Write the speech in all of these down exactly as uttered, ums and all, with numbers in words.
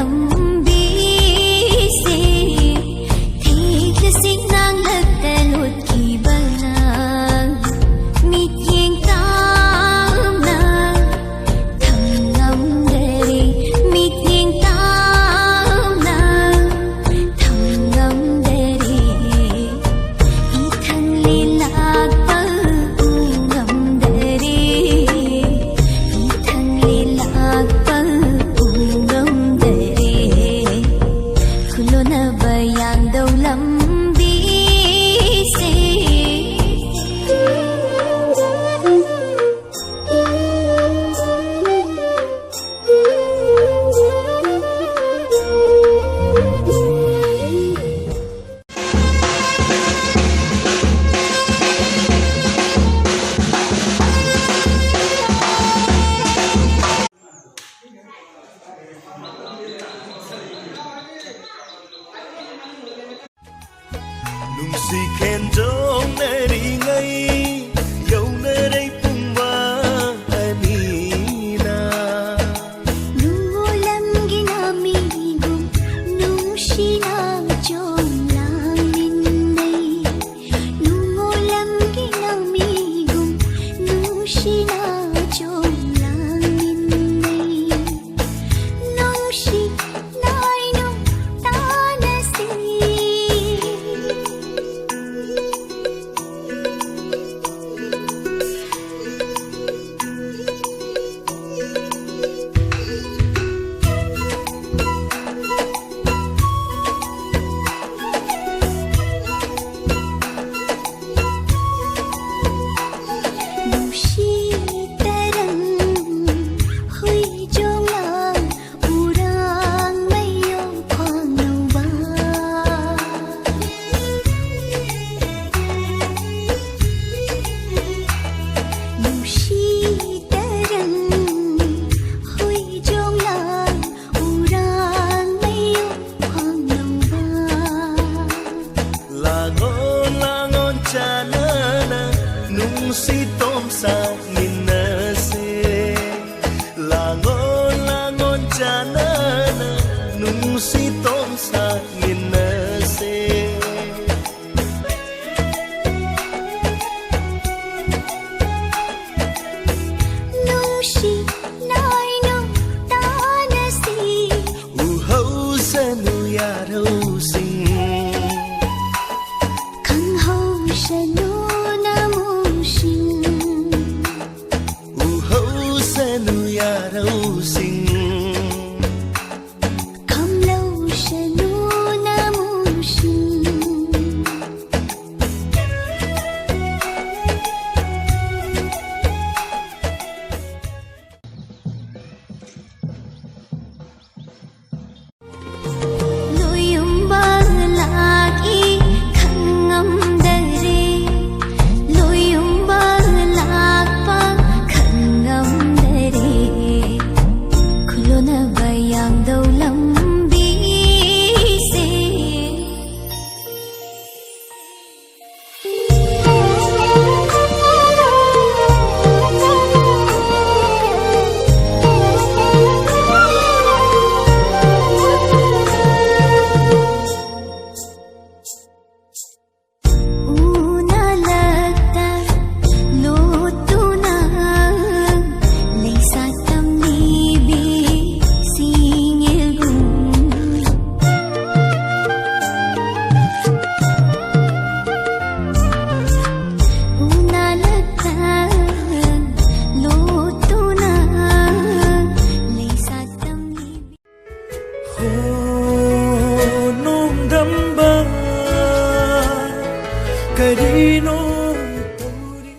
ꯂꯝꯕꯤꯁꯦ ꯊꯦꯛꯂꯁꯤ ꯅꯪꯂꯛꯇ ꯂꯣꯠꯈꯤꯕꯅ ꯃꯤꯠꯌꯦꯡ ꯇꯥꯝꯅ ꯊꯝꯉꯝꯗꯔꯦ, ꯃꯤꯠꯌꯦꯡ ꯇꯥꯝꯅ ꯊꯝꯉꯝꯗꯔꯦ꯫ ꯏꯊꯪꯂꯤ ꯂꯥꯛꯄ ꯎ ꯉꯝꯗꯔꯦ, ꯏꯊꯪꯂꯤ ꯂꯥꯛꯄ ꯎ ꯉꯝꯗꯔꯦ꯫ ꯈꯨꯂꯣꯅꯕ ꯌꯥꯡꯗꯧ ꯂꯝꯕꯤꯁꯦ꯫ ꯅꯨꯡꯁꯤ ꯈꯦꯟꯖꯣꯡꯅꯔꯤꯉꯩ ꯌꯧꯅꯔꯩ ꯄꯨꯡꯕ ꯑꯅꯤꯅ ꯅꯨꯡꯉꯣꯂꯝꯒꯤ ꯅꯥꯃꯤꯒꯨꯝ ꯅꯨꯡꯁꯤꯅ ꯆꯣꯡꯂꯥꯡꯃꯤꯟꯅꯩ꯫ ꯅꯨꯡꯉꯣꯂꯝꯒꯤ ꯅꯥꯃꯤꯒꯨꯝ ꯅꯨꯡꯁꯤꯅ ꯆꯣꯡꯂꯥꯡꯃꯤꯟꯅꯩ꯫ ꯅꯨꯡꯁꯤ ꯅꯥꯏꯅꯨ ꯇꯥꯅꯁꯤ꯫ ꯅꯨꯡꯁꯤ ꯇꯔꯪ ꯍꯨꯏ ꯆꯣꯡꯂꯥꯡ ꯎꯔꯥꯡ ꯃꯌꯣꯡ ꯈ꯭ꯋꯥꯡꯅꯧꯕ꯫ ꯅꯨꯡꯁꯤ ꯇꯔꯪ ꯍꯨꯏ ꯆꯣꯡꯂꯥꯡ ꯎꯔꯥꯡ ꯃꯌꯣꯡ ꯈ꯭ꯋꯥꯡꯅꯧꯕ꯫ ꯂꯥꯡꯉꯣ ꯂꯥꯡꯉꯣ ꯆꯥꯟꯅꯅ ꯅꯨꯡꯁꯤ ꯇꯣꯝ ꯁꯥꯃꯤꯟꯅꯁꯦ꯫ ꯂꯥꯡꯉꯣ ꯂꯥꯡꯉꯣ ꯆꯥꯟꯅꯅ ꯅꯨꯡꯁꯤ ꯇꯣꯝ ꯁꯥꯃꯤꯟꯅꯁꯦ꯫ ꯅꯨꯡꯁꯤ ꯅꯥꯏꯅ ꯇꯥꯅꯁꯤ꯫ ꯎꯍꯧꯁꯅꯨ ꯌꯥꯔꯧꯁꯤꯡ꯫ ꯈꯪꯍꯧꯁꯅꯨ ꯅꯃꯨꯁꯤꯡ꯫ ꯎꯍꯧꯁꯅꯨ ꯌꯥꯔꯧꯁꯤꯡ꯫ ꯈꯪꯂꯧꯁꯅꯨ ꯅꯃꯨꯁꯤꯡ꯫ ꯂꯣꯌꯨꯝꯕ ꯂꯥꯛꯏ ꯈꯪꯉꯝꯗꯔꯦ꯫ ꯂꯣꯌꯨꯝꯕ ꯂꯥꯛꯄ ꯈꯪꯉꯝꯗꯔꯦ꯫ ꯈꯨꯂꯣꯅꯕ ꯌꯥꯡꯗꯧ ꯂꯝꯕꯤꯁꯦ꯫ ꯎꯅꯂꯛꯇ ꯂꯣꯠꯇꯨꯅ ꯂꯩꯁꯥ ꯇꯝꯂꯤꯕꯤ ꯁꯤꯡꯏꯜꯒꯨꯝ꯫ ꯎꯅꯂꯛꯇ ꯂꯣꯠꯇꯨꯅ ꯂꯩꯁꯥ ꯇꯝꯂꯤꯕꯤ꯫ ꯍꯣ ꯅꯣꯡꯗꯝꯕ, ꯀꯔꯤꯅꯣ ꯇꯧꯔꯤ?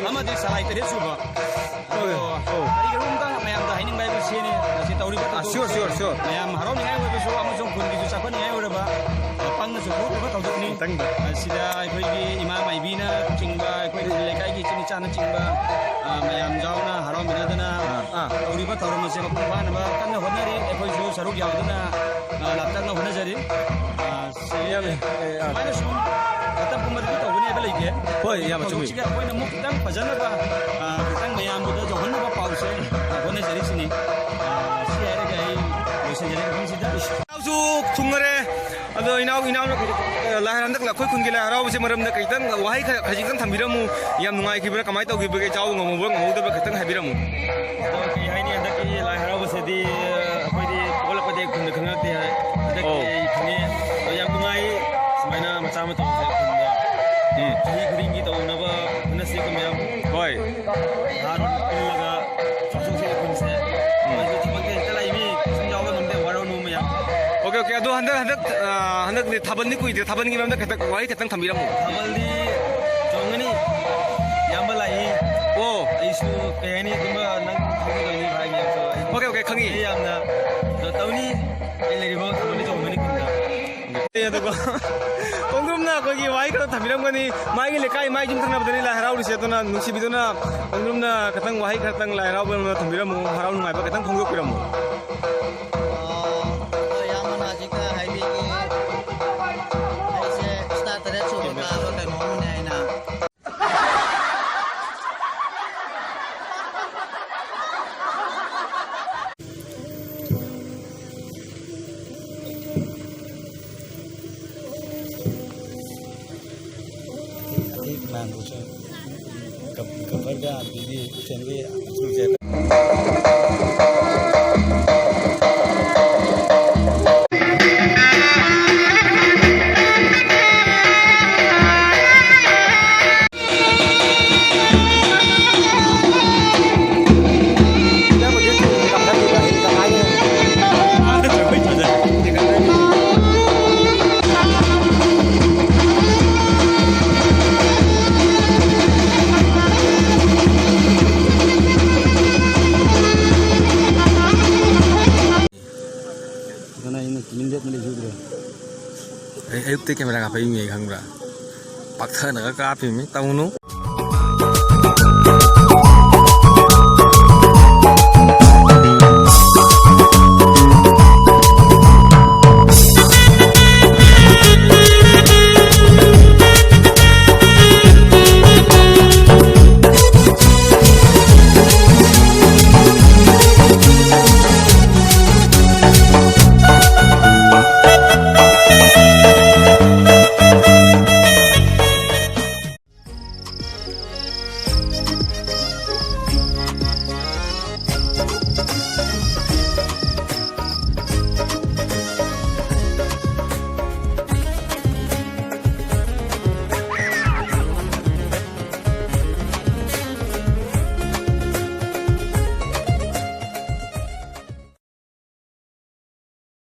ꯑꯃꯗꯤ ꯁꯂꯥꯏ ꯇꯔꯦꯠ ꯁꯨꯕ꯫ ꯑꯗꯣ ꯑꯣ꯫ ꯀꯔꯤꯒꯤꯅꯣꯝꯇ ꯃꯌꯥꯝꯗ ꯍꯥꯏꯅꯤꯡꯕ ꯍꯥꯏꯕꯁꯤꯅꯤ꯫ ꯉꯁꯤ ꯇꯧꯔꯤꯕ ꯑꯥ, sure, ꯊꯧꯗꯣꯛꯁꯦ sure, sure꯫ ꯃꯌꯥꯝ ꯍꯔꯥꯎꯅꯤꯡꯉꯥꯏ ꯑꯣꯏꯕꯁꯨ ꯑꯃꯁꯨꯡ ꯈꯨꯟꯒꯤꯁꯨ ꯆꯥꯎꯈꯠꯅꯤꯡꯉꯥꯏ ꯑꯣꯏꯔꯕ, ꯑ, ꯄꯪꯅꯁꯨ ꯊꯣꯛꯇꯕ ꯊꯧꯗꯣꯛꯅꯤ꯫ ꯈꯤꯇꯪꯗ꯫ ꯑ, ꯁꯤꯗ ꯑꯩꯈꯣꯏꯒꯤ ꯏꯃꯥ ꯃꯥꯏꯕꯤꯅꯆꯤꯡꯕ, ꯑꯩꯈꯣꯏ ꯂꯩꯀꯥꯏꯒꯤ ꯏꯆꯤꯟ ꯏꯆꯥꯅꯆꯤꯡꯕ, ꯑ, ꯃꯌꯥꯝ ꯌꯥꯎꯅ ꯍꯔꯥꯎꯃꯤꯟꯅꯗꯅ ꯑꯥ꯫ ꯇꯧꯔꯤꯕ ꯊꯧꯔꯝ ꯑꯁꯦ ꯃꯄꯨꯡ ꯐꯥꯅꯕ ꯀꯟꯅ ꯍꯣꯠꯅꯔꯤ꯫ ꯑꯩꯈꯣꯏꯁꯨ ꯁꯔꯨꯛ ꯌꯥꯎꯗꯨꯅ, ꯑ, ꯂꯥꯞꯇꯛꯅ ꯍꯣꯠꯅꯖꯔꯤ꯫ ꯑ, ꯁꯤ ꯌꯥꯝ, ꯑꯦ, ꯑꯥ꯫ ꯁꯨꯃꯥꯏꯅ ꯁꯨꯝ ꯃꯇꯝ ꯄꯨꯝꯕꯗꯗꯤ ꯇꯧꯒꯅꯤ ꯍꯥꯏꯕ ꯂꯩꯇꯦ꯫ ꯍꯣꯏ, ꯏꯌꯥꯝꯕ, ꯆꯨꯝꯃꯤ꯫ ꯊꯧꯗꯣꯛꯁꯤꯒ ꯑꯩꯈꯣꯏꯅ ꯑꯃꯨꯛ ꯈꯤꯇꯪ ꯐꯖꯅꯕ, ꯑ, ꯈꯤꯇꯪ ꯃꯌꯥꯝꯗꯨꯗ ꯌꯧꯍꯟꯅꯕ ꯄꯥꯎꯁꯦ, ꯑ, ꯍꯣꯠꯅꯖꯔꯤꯁꯤꯅꯤ꯫ ꯑ, ꯁꯤ ꯍꯥꯏꯔꯒ ꯑꯩ ꯂꯣꯏꯁꯤꯟꯖꯔꯦ ꯃꯐꯝꯁꯤꯗ꯫ ꯏꯅꯥꯎꯁꯨ ꯊꯨꯡꯉꯔꯦ꯫ ꯑꯗꯣ ꯏꯅꯥꯎ, ꯏꯅꯥꯎꯅ ꯂꯥꯏ ꯍꯟꯗꯛ ꯑꯩꯈꯣꯏ ꯈꯨꯟꯒꯤ ꯂꯥꯏ ꯍꯔꯥꯎꯕꯁꯦ ꯃꯔꯝꯗ ꯈꯤꯇꯪ ꯋꯥꯍꯩ ꯈꯔ ꯈꯖꯤꯛꯇꯪ ꯊꯝꯕꯤꯔꯝꯃꯨ꯫ ꯌꯥꯝ ꯅꯨꯡꯉꯥꯏꯈꯤꯕ꯭ꯔꯥ? ꯀꯃꯥꯏꯅ ꯇꯧꯈꯤꯕꯒꯦ? ꯆꯥꯎꯕ ꯉꯝꯍꯧꯕ꯭ꯔꯥ ꯉꯝꯍꯧꯗꯕ꯭ꯔꯥ ꯈꯤꯇꯪ ꯍꯥꯏꯕꯤꯔꯝꯃꯨ꯫ ꯑꯗꯣ ꯀꯩ ꯍꯥꯏꯅꯤ, ꯍꯟꯗꯛꯀꯤ ꯂꯥꯏ ꯍꯔꯥꯎꯕꯁꯤꯗꯤ ꯑꯩꯈꯣꯏꯗꯤ ꯍꯧꯒꯠꯂꯛꯄꯗꯒꯤ ꯈꯨꯟꯗ ꯈꯪꯉꯛꯇꯦ꯫ ꯍꯟꯗꯛꯇꯤ ꯑꯧ꯫ ꯑꯩ ꯈꯪꯉꯦ꯫ ꯑꯗꯣ ꯌꯥꯝ ꯅꯨꯡꯉꯥꯏ ꯁꯨꯃꯥꯏꯅ ꯃꯆꯥ ꯃꯊꯧꯁꯦ ꯈꯨꯟꯗ ꯎꯝ꯫ ꯆꯍꯤ ꯈꯨꯗꯤꯡꯒꯤ ꯇꯧꯅꯕ ꯍꯣꯠꯅꯁꯤꯀꯣ ꯃꯌꯥꯝ꯫ ꯍꯣꯏ꯫ ꯅꯍꯥꯔꯣꯜ ꯄꯨꯜꯂꯒ ꯆꯥꯎꯊꯣꯛꯁꯦ ꯈꯨꯟꯁꯦ꯫ ꯎꯝ꯫ ꯑꯩꯈꯣꯏꯁꯨ ꯊꯕꯛꯇꯤ ꯍꯦꯛꯇ ꯂꯥꯛꯏ, ꯃꯤ ꯁꯨꯝ ꯌꯥꯎꯕ ꯉꯝꯗꯦ, ꯋꯥꯔꯧꯅꯨ ꯃꯌꯥꯝ꯫ Okay, okay. ꯑꯗꯣ ꯍꯟꯗꯛ, ꯍꯟꯗꯛ, ꯑ, ꯍꯟꯗꯛꯇꯤ ꯊꯥꯕꯜꯗꯤ ꯀꯨꯏꯗ꯭ꯔꯦ, ꯊꯥꯕꯜꯒꯤ ꯃꯔꯝꯗ ꯈꯤꯇꯪ ꯋꯥꯍꯩ ꯈꯤꯇꯪ ꯊꯝꯕꯤꯔꯝꯃꯨ꯫ ꯊꯥꯕꯜꯗꯤ ꯆꯣꯡꯒꯅꯤ, ꯏꯌꯥꯝꯕ ꯂꯥꯛꯏ꯫ ꯑꯣ꯫ ꯑꯩꯁꯨ ꯀꯩ ꯍꯥꯏꯅꯤ, ꯑꯗꯨꯝꯕ ꯅꯪ ꯈꯪꯒꯗꯕꯅꯤ ꯚꯥꯏ ꯃꯌꯥꯝꯁꯨ꯫ ꯑꯩ ꯑꯣꯀꯦ, ꯑꯣꯀꯦ, ꯈꯪꯉꯤ꯫ ꯑꯩ ꯌꯥꯝꯅ ꯀꯩꯅꯣ ꯇꯧꯅꯤ, ꯑꯩ ꯂꯩꯔꯤꯕ ꯊꯥꯕꯜꯗꯤ ꯆꯣꯡꯒꯅꯤ ꯈꯨꯟꯗ꯫ ꯑꯗꯨꯒ ꯈꯣꯡꯗ꯭ꯔꯨꯝꯅ ꯑꯩꯈꯣꯏꯒꯤ ꯋꯥꯍꯩ ꯈꯔ ꯊꯝꯕꯤꯔꯝꯒꯅꯤ꯫ ꯃꯥꯒꯤ ꯂꯩꯀꯥꯏ, ꯃꯥꯒꯤ ꯌꯨꯝ ꯊꯪꯅꯕꯗꯅꯤ ꯂꯥꯏ ꯍꯔꯥꯎꯔꯤꯁꯦ꯫ ꯑꯗꯨꯅ ꯅꯨꯡꯁꯤꯕꯤꯗꯨꯅ ꯈꯣꯡꯗ꯭ꯔꯨꯝꯅ ꯈꯤꯇꯪ ꯋꯥꯍꯩ ꯈꯔꯇꯪ ꯂꯥꯏ ꯍꯔꯥꯎꯕ ꯊꯝꯕꯤꯔꯝꯃꯨ, ꯍꯔꯥꯎ ꯅꯨꯡꯉꯥꯏꯕ ꯈꯤꯇꯪ ꯐꯣꯡꯗꯣꯛꯄꯤꯔꯝꯃꯨ꯫ ꯑꯣ, ꯑꯌꯥꯝꯕꯅ ꯍꯧꯖꯤꯛꯇ ꯍꯥꯏꯕꯤꯒꯦ꯫ ꯑꯩꯁꯦ star ꯇꯔꯦꯠ ꯁꯨꯕ ꯀꯥꯕ ꯀꯩꯅꯣ ꯑꯃꯅꯦ ꯍꯥꯏꯅ꯫ ꯑꯇꯩ ꯃꯌꯥꯝꯗꯨꯁꯨ ꯒꯕꯔꯒ ꯑꯗꯒꯤ ꯐꯦꯟꯒꯤ ꯑꯌꯨꯛꯇ ꯀꯦꯃꯦꯔꯥ ꯀꯥꯞꯄꯛꯏꯃꯤ, ꯑꯩ ꯈꯪꯕ꯭ꯔꯥ? ꯄꯥꯛꯊꯅꯒ ꯀꯥꯞꯄꯤꯃꯤ, ꯇꯧꯅꯨ꯫